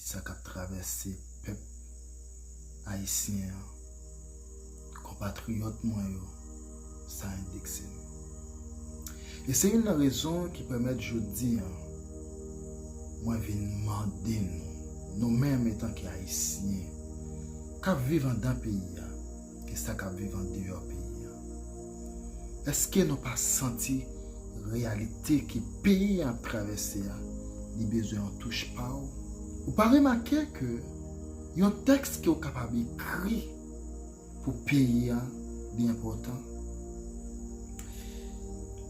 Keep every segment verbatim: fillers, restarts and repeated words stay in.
sa k ap travèse pèp ayisyen an, konpatriyòt mwen yo, sa endekse m. E se youn nan rezon ki pèmèt jodi a, mwen vin mande nou, nou menm etanke Ayisyen k ap viv anndan peyi a, ke sa k ap viv andeyò peyi a. Èske nou pa santi reyalite ke peyi a ap travèse a, li bezwen yon touch pa w? Ou pa remake ke yon tèks ke w kapab ekri pou peyi a, li enpòtan?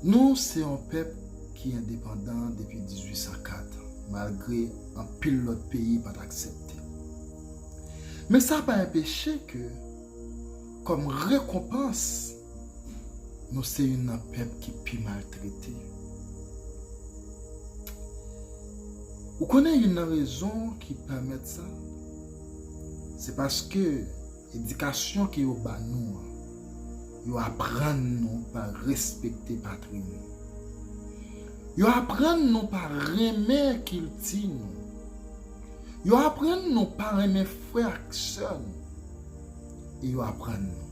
Nou se yon pèp ki endepandan depi dizuit san kat, malgre anpil lòt peyi pa t aksepte. Men sa pa enpeche ke, kòm rekonpans, nou se youn nan pèp ki pi maltrete. Ou konnen youn nan rezon ki pèmèt sa? Se paske edikasyon ke yo ba nou an, yo aprann nou pa respekte patri nou. Yo aprann nou pa renmen kilti nou. Yo aprann nou pa renmen frè ak sè nou. E yo aprann nou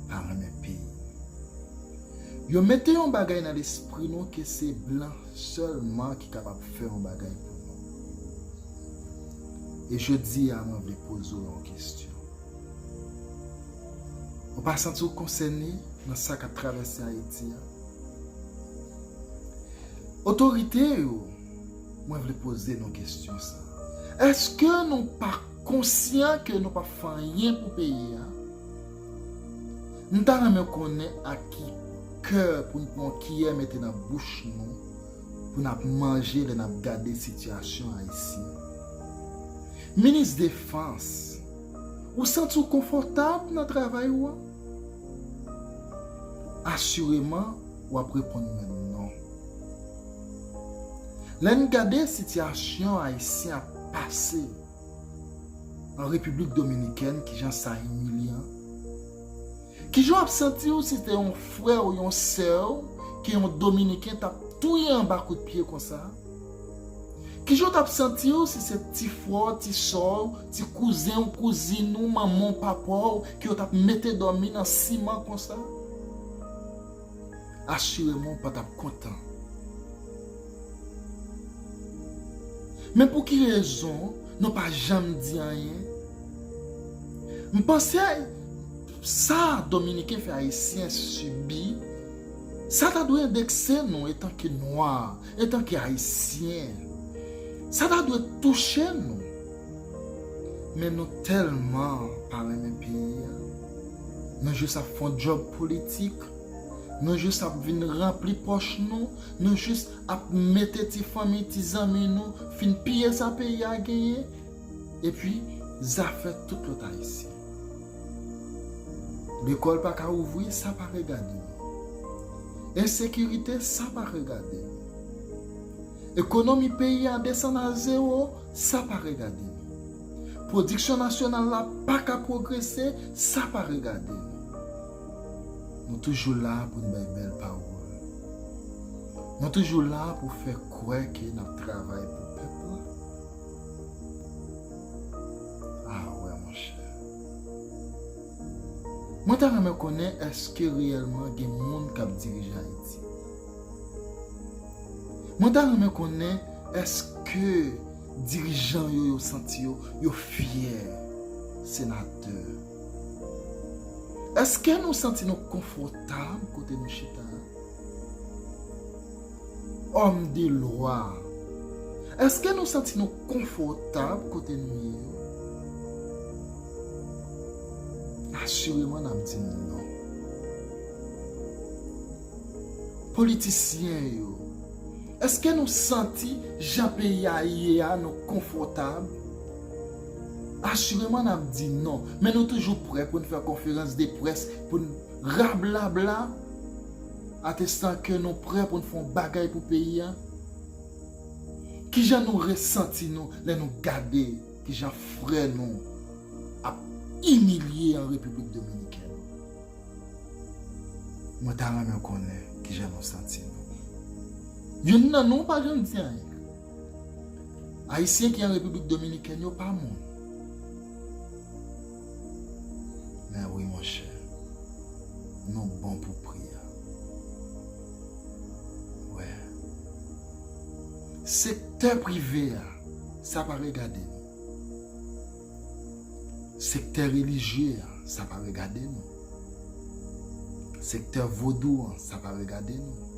pa renmen peyi nou. Yo mete yon bagay nan lespri nou ke se blan sèlman ki kapab fè yon bagay pou nou. E jodi a, mwen vle poze w yon kesyon. Ou pa santi w konsène nan sa k ap travèse Ayiti a? Otorite yo, mwen vle poze nou kesyon sa. Èske nou pa konsyan ke nou p ap fè anyen pou peyi a? M ta renmen konnen ak ki kè pou n pran yon kiyè mete nan bouch nou, pou n ap manje lè n ap gade sitiyasyon Ayisyen. Minis Defans, ou santi w konfòtab nan travay ou an? Asireman, w ap reponn mwen non. Lè n gade sitiyasyon Ayisyen ap pase an Repiblik Dominikèn, kijan sa imilyan, kijan w ap santi w si te yon frè w, yon sè w, ke yon Dominiken t ap touye anba kout pye konsa? Kijan w t ap santi w si se ti frè w, ti sè w, ti kouzen w, kouzin ou, manman w, papa w, ke yo t ap mete dòmi nan siman konsa? Asireman, w pa t ap kontan. Men pou ki rezon nou pa janm di anyen? M panse sa Dominiken fè Ayisyen sibi, sa ta dwe endekse nou etanke nwa, etanke Ayisyen. Sa ta dwe touche nou. Men nou tèlman pa renmen peyi a. Nou jis ap fè yon djòb politik. Nou jis ap vin ranpli pòch nou. Nou jis ap mete ti fanmi, ti zanmi nou, fin piye sa peyi a genyen. Epi, zafè tout lòt Ayisyen. Lekòl pa ka ouvri, sa pa regade nou. Ensekirite, sa pa regade nou. Ekonomi peyi a desann a zewo, sa pa regade nou. Pwodiksyon nasyonal la pa ka pwogrese, sa pa regade nou. Nou toujou la pou n bay bèl pawòl. Nou toujou la pou fè kwè ke n ap travay pou pèp la. Ah wè, monchè. Mwen ta renmen konnen èske reyèlman gen moun k ap dirije Ayiti. Mwen ta renmen konnen èske dirijan yo, yo santi yo, yo fyè senatè. Èske nou santi nou konfòtab kote nou chita a? Òm de lwa, èske nou santi nou konfòtab kote nou ye yo? Asireman, n ap di non. Politisyen yo, èske nou santi jan peyi a ye a, nou konfòtab? Asireman, n ap di non, men nou toujou prè pou n fè konferans de près, pou n rablabla, atestan ke nou prè pou n fè yon bagay pou peyi a. Kijan nou resanti nou lè nou gade kijan frè nou ap imilye an Repiblik Dominikèn? Mwen ta renmen konnen kijan nou santi nou. Youn nan nou pa janm di anyen. Ayisyen ki an Repiblik Dominikèn yo pa moun. Men wi, monchè, nou bon pou pri a. Wè. Sektè prive a, sa pa regade nou. Sektè relijye a, sa pa regade nou. Sektè vodou an, sa pa regade nou.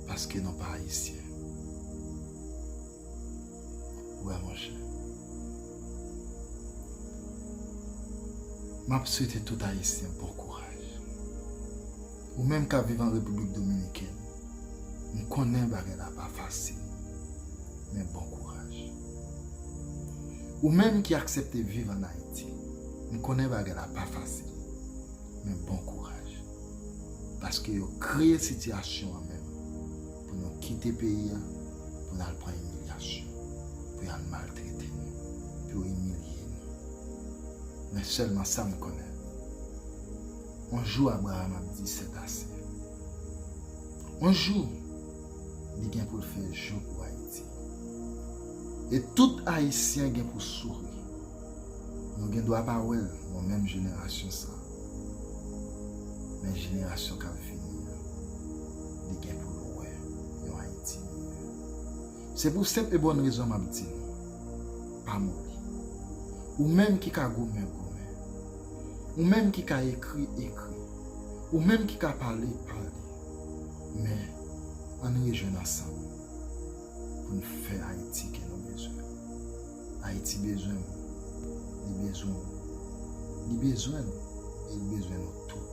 Paske nou pa ayisyen. Wè, monchè. M ap swete tout ayisyen bon kouraj. Ou menm k ap viv an Repiblik Dominikèn, m konnen bagay la pa fasil, men bon kouraj. Ou menm ki aksepte viv an Ayiti, m konnen bagay la pa fasil, men bon kouraj. Paske yo kreye sitiyasyon an menm pou nou kite peyi a, pou n al pran imilyasyon, pou y al maltrete nou, pou yo imilye nou. Men sèlman sa m konnen, yon jou Abraram ap di c'est assez. Yon jou, li gen pou l fè jou pou Ayiti. E tout Ayisyen gen pou souri. Nou gen dwa pa wè l nan menm jenerasyon sa. Men jenerasyon k ap vini an, li gen pou l wè yon Ayiti miyè. Se pou senp e bòn rezon m ap di nou, pa moli. Ou menm ki ka goumen, goumen. Ou menm ki ka ekri, ekri. Ou menm ki ka pale, pale. Men, ann rejwenn ansanm pou n fè Ayiti ke nou bezwen. Ayiti bezwen m. Li bezwen w. Li bezwen m. E li bezwen nou tout.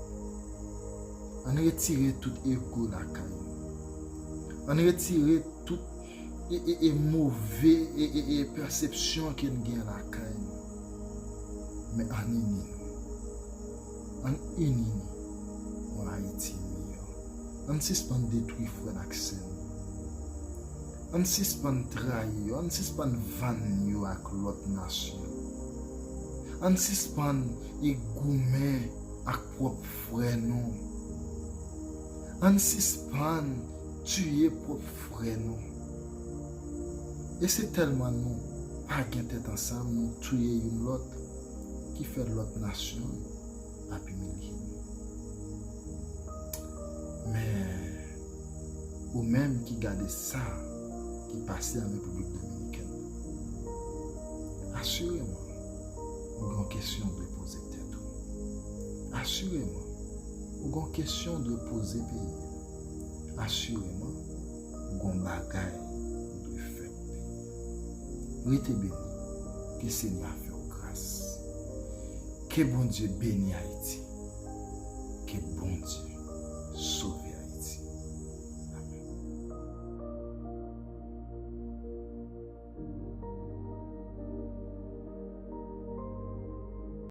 Ann retire tout ego lakay nou. Ann retire tout e, e, e move e, e, e pèsepsyon ke n gen lakay nou. Men ann ini nou. Ann ini nou pou Ayiti miyò. Ann sispann detwi frè n ak sè n. Ann sispann trayi yo, ann sispann vann yo ak lòt nasyon. Ann sispann e goumen ak pwòp frè nou. Ann sispann tiye pwòp frè nou. E se tèlman nou pa gen tèt ansanm, nou touye youn lòt, ki fè lòt nasyon ap imilye nou. Men, ou menm ki gade sa ki pase an Repiblik Dominikèn, asireman, ou gen yon kesyon w dwe poze tèt ou. Asireman, ou gen yon kesyon w dwe poze peyi a. Asireman, ou gen yon bagay ou dwe fè pou peyi a. Rete beni, ke Senyè a fè w gras. Ke Bondye beni Ayiti.